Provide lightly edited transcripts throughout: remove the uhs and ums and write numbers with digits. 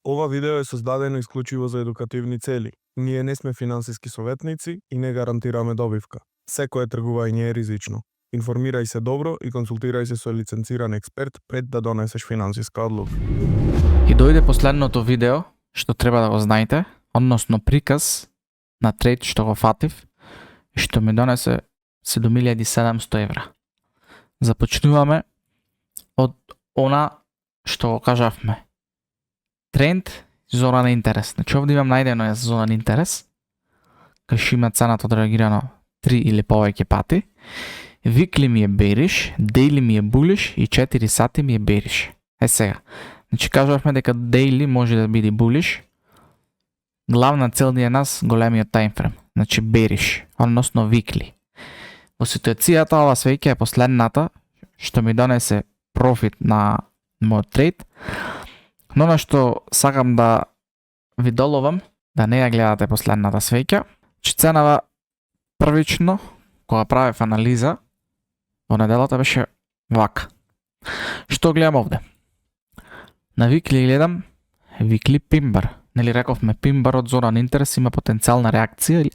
Ова видео е создадено исклучиво за едукативни цели. Ние не сме финансиски советници и не гарантираме добивка. Секое тргување е ризично. Информирај се добро и консултирај се со лиценциран експерт пред да донесеш финансиска одлука. И дојде последното видео што треба да го знаете, односно приказ на трейд што го фатив и што ми донесе 7700 евра. Започнуваме од она што го кажавме. Тренд, зона на интерес. Значи овде имам најдено е зона на интерес, кај што има цената одреагирано 3 или повеќе пати. Викли ми е бериш, дейли ми е булиш и 4 сати ми е бериш. Сега. Значи кажавме дека дейли може да биде булиш. Главна цел ни е нас големиот таймфрем. Значи бериш, односно викли. Во ситуацијата ова свеќе е последната што ми донесе профит на мојот трейд. Но на што сакам да ви доловам, да не ја гледате последната свеќа, че ценава првично, кога правев анализа, во неделата беше вака. Што гледам овде? На викли гледам викли пимбар. Нели рековме пимбар од зона на интерес има потенцијална реакција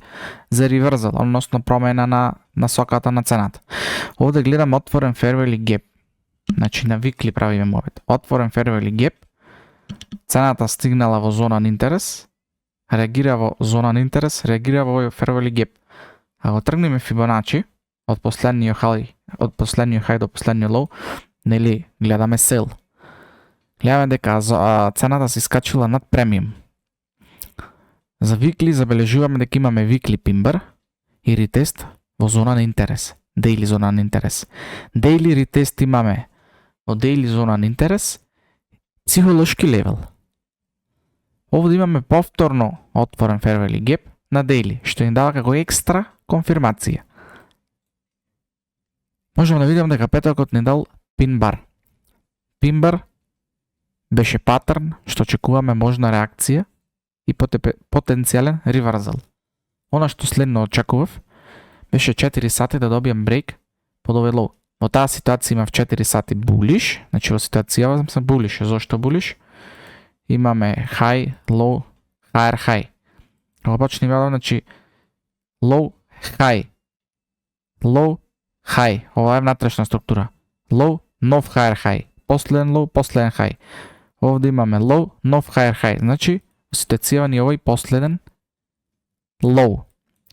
за реверзал, односно промена на насоката на цената. Овде гледам отворен fair value gap. Значи на викли правиме мовет. Отворен fair value gap. Цената стигнала во зона на интерес, реагира во зона на интерес, реагира во fair value gap. Ако тргнеме Фибоначи од последниот хај до последниот лоу, нели гледаме сел. Гледаме дека цената се искачила над премиум. За викли забележуваме дека имаме викли пимбар и ретест во зона на интерес. Дейли зона на интерес. Дейли ретест имаме во дейли зона на интерес, психолошки левел. Овде имаме повторно отворен fair value gap на дейли, што ни дава како екстра конфирмација. Можеме да видиме дека петокот ни дал пин-бар. Пин-бар беше патерн што очекуваме можна реакција и потенцијален реверзал. Она што следно очекував беше 4 сати да добијам брейк под овој лоу. Во таа ситуација имав 4 сати булиш, значи во ситуацијава сам булиш. Зошто булиш? Имаме high, low, higher, high. Кога почне вела, значи low, high, low, high. Ова е внатрешна структура. Low, нов higher, high. Последен low, последен high. Овде имаме low, нов higher, high. Значи во ситуацијава ни овој последен low,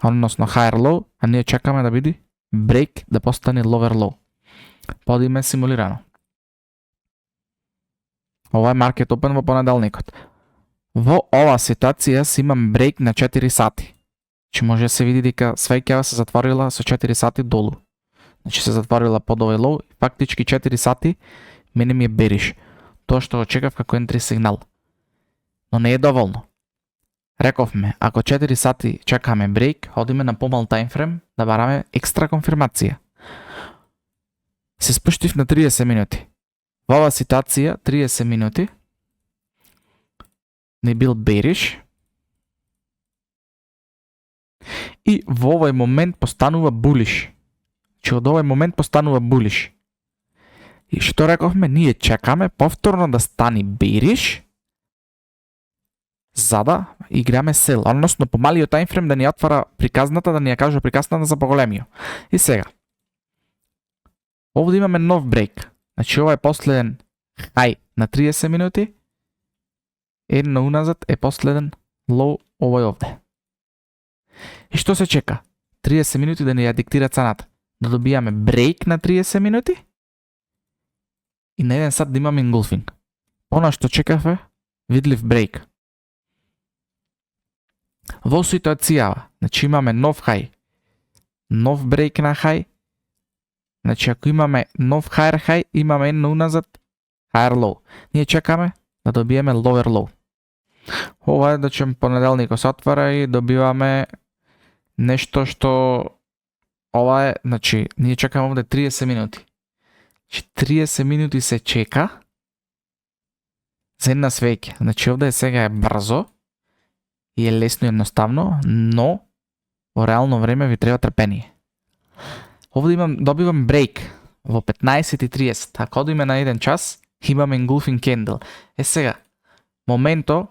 односно higher low, а ние чекаме да биде break да постане lower low. Подиме симулирано. Ова е маркет опен во понеделникот. Во ова ситуација си имам брейк на 4 сати. Че може да се види дека свеќава се затворила со 4 сати долу. Значи се затворила под овој лоу, фактички 4 сати мене ми е бериш. Тоа што го чекав како entry сигнал. Но не е доволно. Рековме, ако 4 сати чекаме брейк, одиме на помал таймфрем да бараме екстра конфирмација. Се спуштив на 30 минути. Во оваа ситуација 30 минути не бил бериш и во овој момент постанува булиш. Че од овој момент постанува булиш. И што рековме, ние чекаме повторно да стани бериш за да играме сел, односно по малиот таймфрем да ни отвара приказната, да ни ја кажува приказната за поголемиот. И сега овде имаме нов брейк. Значи ова е последен хај на 30 минути. Едно уназад е последен лоу овој овде. И што се чека? 30 минути да ни ја диктира цената. Да добијаме брейк на 30 минути и на еден сат да имаме ингулфинг. Она што чекавме, видлив брейк. Во ситуацијава, значи имаме нов хај, нов брейк на хај. Значи ако имаме нов higher high, имаме едно уназад higher low. Ние чекаме да добиеме lower low. Ова е да чем понеделникот се отвара и добиваме нешто што ова е, значи ние чекаме овде 30 минути. 30 минути се чека за една свеќа. Значи овде сега е брзо и е лесно и едноставно, но во реално време ви треба трпение. Овде добивам брейк во 15:30. Ако одиме на 1 час, имаме engulfing candle. Сега, моменто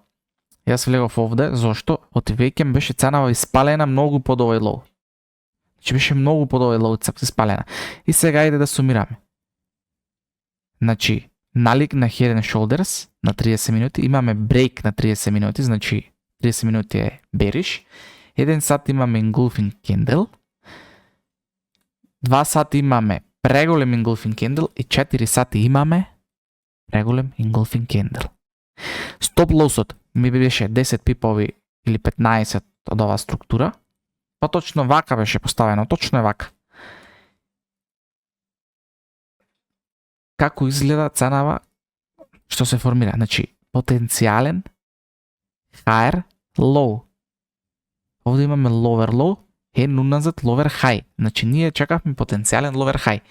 јас влегов овде, зошто? Оти веќе беше ценава испалена многу под овој лоу. Значи беше многу под овој лоу испалена. И сега иде да сумираме. Значи, налик на Head and Shoulders на 30 минути, имаме брейк на 30 минути, значи 30 минути е bearish, 1 сат имаме engulfing candle, 2 сати имаме преголем engulfing candle и 4 сати имаме преголем engulfing candle. Стоп лоусот ми беше 10 пипови или 15 од оваа структура, па точно вака беше поставено, точно е вака. Како изгледа ценава што се формира? Значи, потенцијален higher low. Овде имаме lower low, уназад lower high. Значи, ние чекавме потенцијален lower high.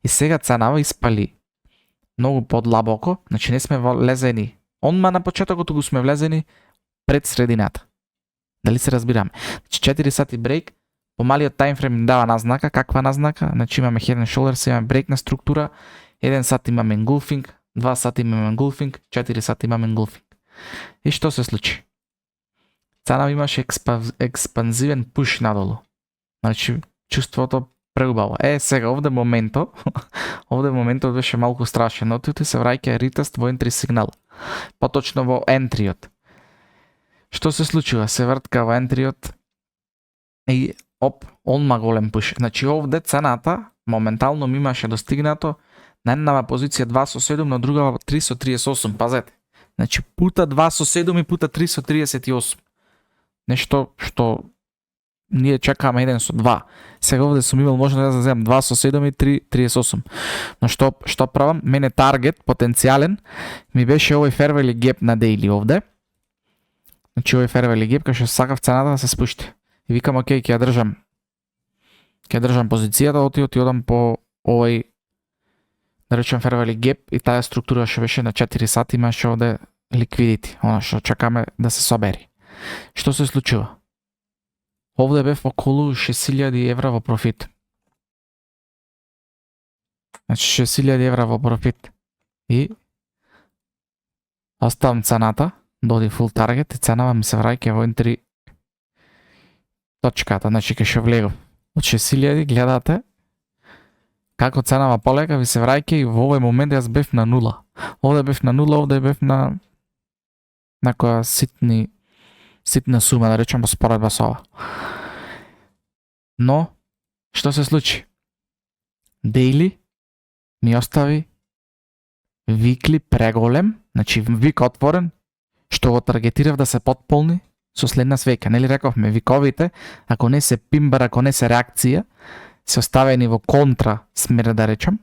И сега ценава испали многу подлабоко, значи не сме влезени онма на почетокот, туку сме влезени пред средината. Дали се разбираме? Значи 4 сати брейк, помалиот таймфрейм ни дава назнака, каква назнака? Значи имаме Head and Shoulders, имаме брейк на структура, 1 сат имаме engulfing, 2 сати имаме engulfing, 4 сати имаме engulfing. И што се случи? Ценава имаше експанзивен пуш надолу. Значи чувството преубаво. Сега овде моментот беше малку страшен. Отиде се враќа ретест во entry сигнал. Поточно во ентриот. Што се случува? Се вртка во ентриот и онма голем пуш. Значи овде цената моментално ми имаше достигнато на еднава позиција 2 со 7, на другава 3 со 38. Пазете. Значи пута 2 со 7 и пута 3 со 38. Нешто што ние чекаме 1 со 2. Сега овде сум имал можно да земам 2 со 7 и 3 38. Но што правам? Мене таргет потенцијален ми беше овој fair value gap на daily овде. Значи овој fair value gap кај што сакав цената да се спушти. И викам окей, ќе ја држам позицијата, одам по овој да речем fair value gap и таа структура што беше на 4 сати имаше овде liquidity, она што чекаме да се собери. Што се случува? Овде бев околу 6000 евра во профит. Значи 6000 евра во профит. И оставам цената, доди full target и ценава ми се враќа во entry точката. Значи ке што влегов од 6000, гледате како ценава полека ви се враќа и во овој момент јас бев на 0. Овде бев на 0, овде бев на некоја ситна сума, да речем, споредба со ова. Но, што се случи? Daily ми остави викли преголем, значи вик отворен, што го таргетирав да се потполни со следна свеќа. Нели рековме, виковите, ако не се пимбар, ако не се реакција, се оставени во контра смер, да речем.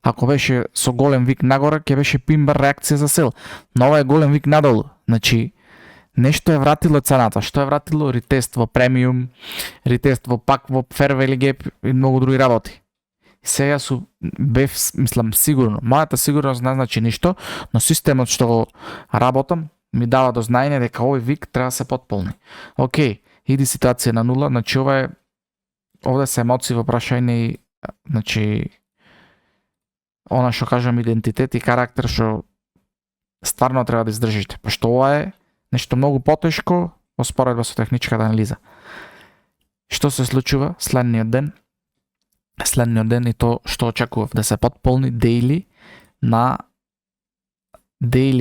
Ако беше со голем вик нагоре, ќе беше пимбар реакција за сел. Но ова е голем вик надолу. Значи, нешто е вратило цената. Што е вратило? Ретест во премиум, ретест во пак во fair value gap и многу други работи. Сега бев, мислам, сигурно. Мојата сигурност не значи ништо, но системот што го работам ми дава до знаење дека овој вик треба да се потполни. Океј, иди ситуација на 0, значи овде се емоции во прашање и значи она што кажам идентитет и карактер што стварно треба да издржите, пошто ова е нешто многу потешко во споредба со техничката анализа. Што се случува следниот ден и то што очекував да се потполни daily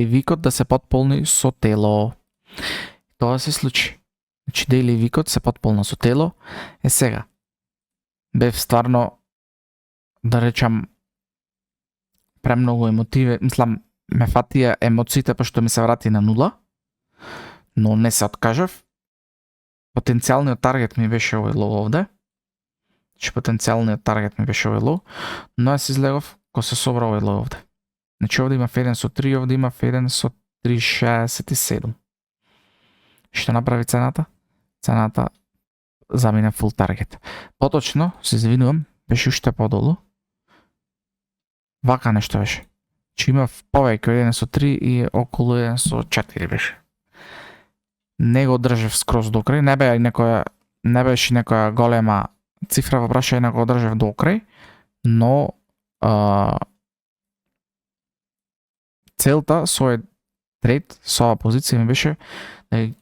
викот да се потполни со тело. Тоа се случи. Значи daily викот се потполна со тело. Сега бев стварно, да речам, премногу емотивен, мислам, ме фатија емоциите пошто ми се врати на 0, но не се откажав. Потенцијалниот таргет ми беше овој лоу овде. Значи потенцијалниот таргет ми беше овој лоу, но јас излегов ко се собра овој лоу овде. Значи овде имав 1 со 3, овде имав 1 со 3,67. Што направи цената? Цената замина full target. Поточно, се извинувам, беше уште подолу. Вака нешто беше. Че имав повеќе 1 со 3 и околу 1 со 4 беше. Не го држав скроз до крај, не беше некоја голема цифра во прашање на го држав до крај, но целта со трейд со оваа позиција ми беше да ги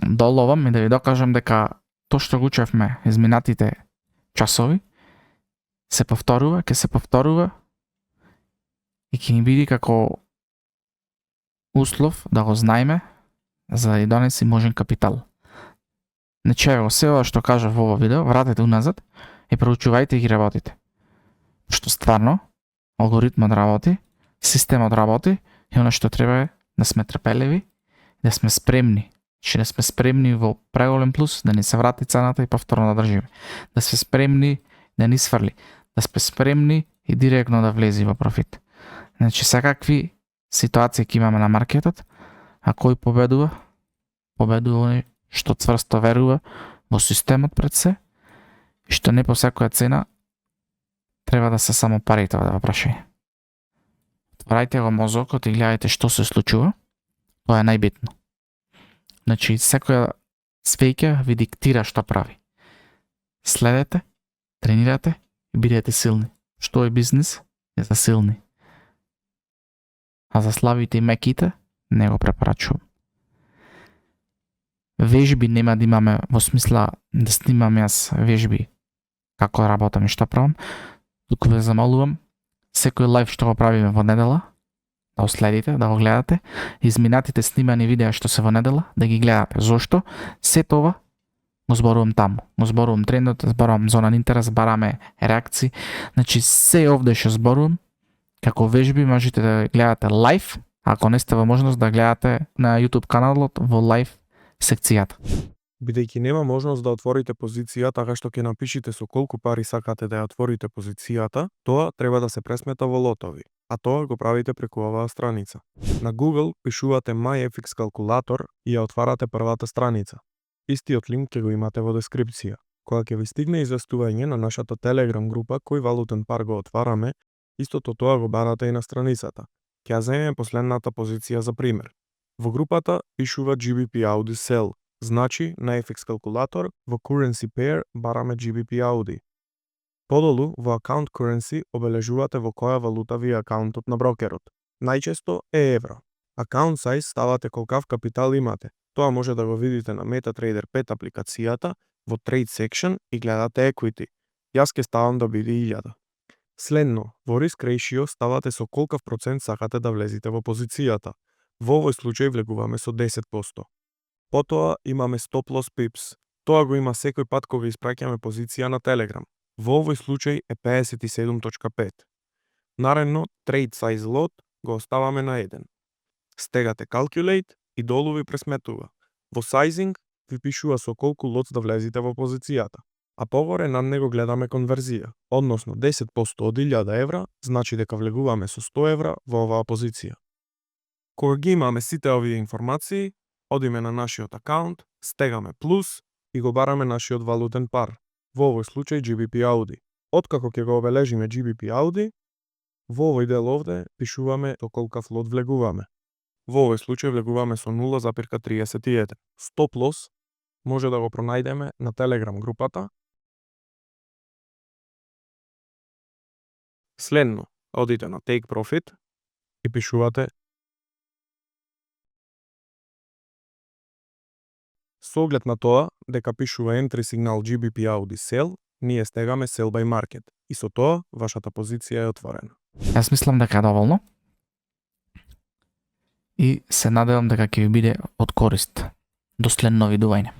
доловам и да ви докажам дека тоа што го учевме изминатите часови се повторува, ќе се повторува и ќе ни биде како услов да го знаеме за да ја донеси можен капитал. Значи, ево, се ова што кажав во ова видео, вратете уназад и проучувајте и ги работите. Што стварно, алгоритмот работи, системот работи и оно што треба е да сме трпеливи, да сме спремни. Че да сме спремни во преголем плюс, да ни се врати цената и повторно да држиме. Да сме спремни да ни сврли. Да сме спремни и директно да влези во профит. Значи, секакви ситуации ќе имаме на маркетот, а кој победува? Победува оној што цврсто верува во системот пред се и што не по секоја цена треба да се само парите во прашање. Отворајте го мозокот и гледајте што се случува. Тоа е најбитно. Значи, секоја свеќа ви диктира што прави. Следете, тренирате и бидете силни. Што е бизнис? Е за силни. А за слабите и меките не го препорачувам. Вежби нема да имаме во смисла да снимам јас вежби како работам и што правам. Туку ве замолувам секој лайв што го правиме во недела да го следите, да го гледате, изминатите снимани видеа што се во недела, да ги гледате. Зошто? Се тоа го зборувам таму. Го зборувам трендот, зборувам зона на интерес, бараме реакции. Значи, се овде што зборувам, како вежби можете да гледате лайв, ако не сте во можност да гледате на YouTube каналот во лайв секцијата. Бидејќи нема можност да отворите позиција така што ќе напишите со колку пари сакате да ја отворите позицијата, тоа треба да се пресмета во лотови, а тоа го правите преку оваа страница. На Google пишувате MyFX калкулатор и ја отварате првата страница. Истиот линк ќе го имате во дескрипција. Кога ќе ви стигне известување на нашата Telegram група кој валутен пар го отвараме, истото тоа го барате и на страницата. Ќе ја земеме последната позиција за пример. Во групата пишува GBP Audi Sell. Значи, на FX калкулатор, во Currency Pair бараме GBP Audi. Подолу, во Account Currency, обележувате во која валута ви е акаунтот на брокерот. Најчесто е евро. Account Size ставате колкав капитал имате. Тоа може да го видите на MetaTrader 5 апликацијата, во Trade Section и гледате Equity. Јас ке ставам да биде 1000. Следно, во Risk Ratio ставате со колкав процент сакате да влезите во позицијата. Во овој случај влегуваме со 10%. Потоа имаме Stop Loss Pips. Тоа го има секој пат кога испраќаме позиција на Telegram. Во овој случај е 57.5. Наредно, Trade Size Lot го оставаме на 1. Стегате Calculate и долу ви пресметува. Во Sizing ви пишува со колку лотс да влезите во позицијата. А погоре над него гледаме конверзија, односно 10% од 1000 евра, значи дека влегуваме со 100 евра во оваа позиција. Кога ги имаме сите овие информации, одиме на нашиот акаунт, стегаме плюс и го бараме нашиот валутен пар, во овој случај GBP Audi. Откако ќе го обележиме GBP Audi, во овој дел овде пишуваме со колкав лот влегуваме. Во овој случај влегуваме со 0,31. Stop loss може да го пронајдеме на Telegram групата. Следно, одите на Take Profit и пишувате со оглед на тоа дека пишува Entry Signal GBP Audi Sell, ние стегаме Sell by Market и со тоа вашата позиција е отворена. Јас мислам дека е доволно и се надевам дека ќе ви биде од корист. До следно видување.